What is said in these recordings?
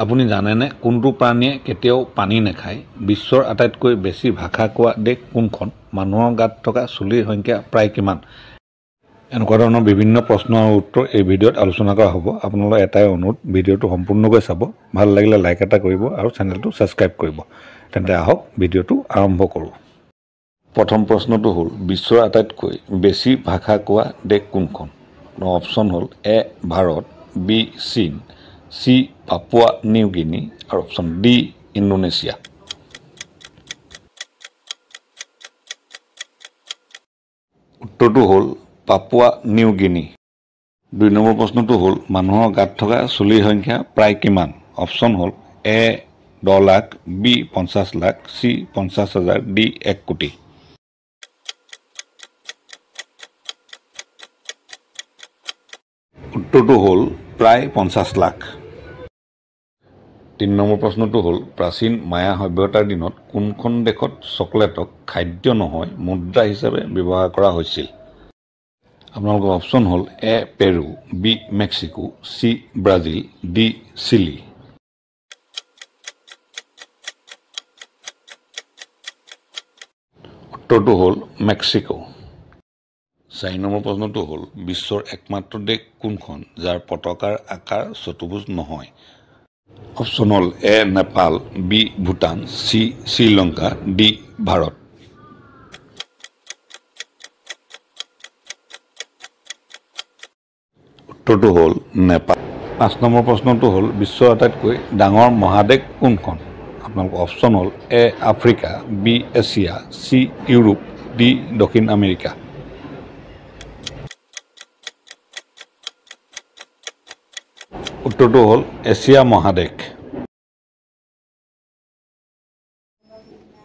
আপুনি জানেনে কোনটো প্ৰাণীয়ে কেতিয়াও পানী নাখায়? বিশ্বৰ আটাইতকৈ বেছি ভাষা কোৱা দেশ কোনখন? মানুহৰ গাত থকা চুলিৰ সংখ্যা প্ৰায় কিমান? এনেকুৱা ধৰণৰ বিভিন্ন প্ৰশ্ন আৰু উত্তৰ এই ভিডিঅ'ত আলোচনা কৰা হ'ব। আপোনালোকৰ এটাই অনুৰোধ, ভিডিঅ'টো সম্পূৰ্ণকৈ চাব, ভাল লাগিলে লাইক এটা কৰিব আৰু চেনেলটো ছাবস্ক্ৰাইব কৰিব। তেন্তে আহক ভিডিঅ'টো আৰম্ভ কৰোঁ। প্ৰথম প্ৰশ্নটো হ'ল, বিশ্বৰ আটাইতকৈ বেছি ভাষা কোৱা দেশ কোনখন? অপশ্যন হ'ল এ ভাৰত, বি চীন, চি পাপুৱা নিউগিনি আৰু অপশ্যন ডি ইণ্ডোনেছিয়া। উত্তৰটো হ'ল পাপুৱা নিউগিনি। দুই নম্বৰ প্ৰশ্নটো হ'ল, মানুহৰ গাত থকা চুলিৰ সংখ্যা প্ৰায় কিমান? অপশ্যন হ'ল এ 10 লাখ, বি 50 লাখ, চি 50 হাজাৰ, ডি 1 কোটি। উত্তৰটো হ'ল প্ৰায় 50 লাখ। তিনি নম্বৰ প্ৰশ্নটো হ'ল, প্ৰাচীন মায়া সভ্যতাৰ দিনত কোনখন দেশত চকলেটক খাদ্য নহয় মুদ্ৰা হিচাপে ব্যৱহাৰ কৰা হৈছিল? আপোনালোকৰ অপশ্যন হ'ল A Peru, B Mexico, C Brazil, D Chile. উত্তৰটো হ'ল মেক্সিকো। চাৰি নম্বৰ প্ৰশ্নটো হ'ল, বিশ্বৰ একমাত্ৰ দেশ কোনখন যাৰ পতাকাৰ আকাৰ চতুৰ্ভুজ নহয়? অপশ্যন হ'ল A Nepal, B Bhutan, C Sri Lanka, D Bharat. উত্তৰটো হ'ল নেপাল। পাঁচ নম্বৰ প্ৰশ্নটো হ'ল, বিশ্বৰ আটাইতকৈ ডাঙৰ মহাদেশ কোনখন? আপোনালোকৰ অপশ্যন হ'ল A Africa, B Asia, C Europe, D দক্ষিণ আমেৰিকা। উত্তৰটো হ'ল এছিয়া মহাদেশ।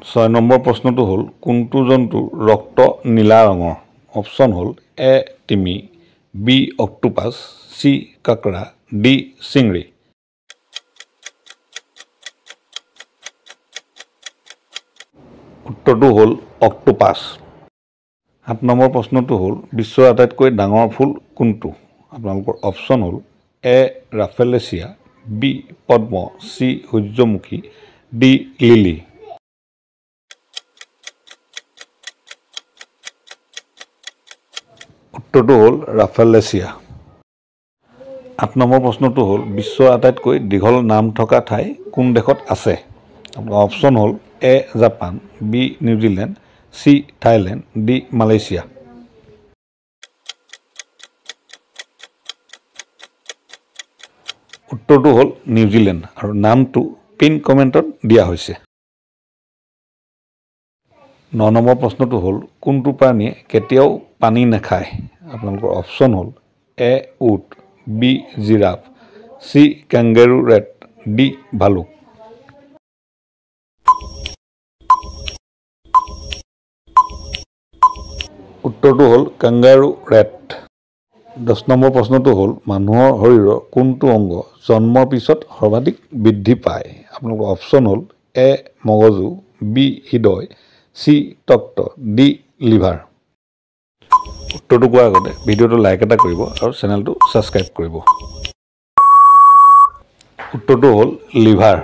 ছয় নম্বৰ প্ৰশ্নটো হ'ল, কোনটো জন্তুৰ ৰক্ত নীলা ৰঙৰ? অপশ্যন হ'ল এ তিমি, বি অক্টোপাছ, চি কাঁকড়া, ডি চিংৰি। উত্তৰটো হ'ল অক্টোপাছ। সাত নম্বৰ প্ৰশ্নটো হ'ল, বিশ্বৰ আটাইতকৈ ডাঙৰ ফুল কোনটো? আপোনালোকৰ অপশ্যন হ'ল এ ৰাফেলেছিয়া, বি পদ্ম, চি সূৰ্যমুখী, ডি লিলি। উত্তৰটো হ'ল ৰাফেলেছিয়া। আঠ নম্বৰ প্ৰশ্নটো হ'ল, বিশ্বৰ আটাইতকৈ দীঘল নাম থকা ঠাই কোন দেশত আছে? আপোনাৰ অপশ্যন হ'ল A Japan, B New Zealand, C Thailand, D Malaysia. উত্তৰটো হ'ল নিউজিলেণ্ড আৰু নামটো পিন কমেণ্টত দিয়া হৈছে। ন নম্বৰ প্ৰশ্নটো হ'ল, কোনটো প্ৰাণীয়ে কেতিয়াও পানী নাখায়? আপোনালোকৰ অপশ্যন হ'ল এ উট, B giraffe, C kangaroo rat, D ভালুক। উত্তৰটো হ'ল কেংগাৰু ৰেট। 10 নম্বৰ প্ৰশ্নটো হ'ল, মানুহৰ শৰীৰৰ কোনটো অংগ জন্মৰ পিছত সৰ্বাধিক বৃদ্ধি পায়? আপোনালোকৰ অপশ্যন হ'ল এ মগজু, বি হৃদয়, চি তক্ত, ডি লিভাৰ। উত্তৰটো কোৱাৰ আগতে ভিডিঅ'টো লাইক এটা কৰিব আৰু চেনেলটো ছাবস্ক্ৰাইব কৰিব। উত্তৰটো হ'ল লিভাৰ।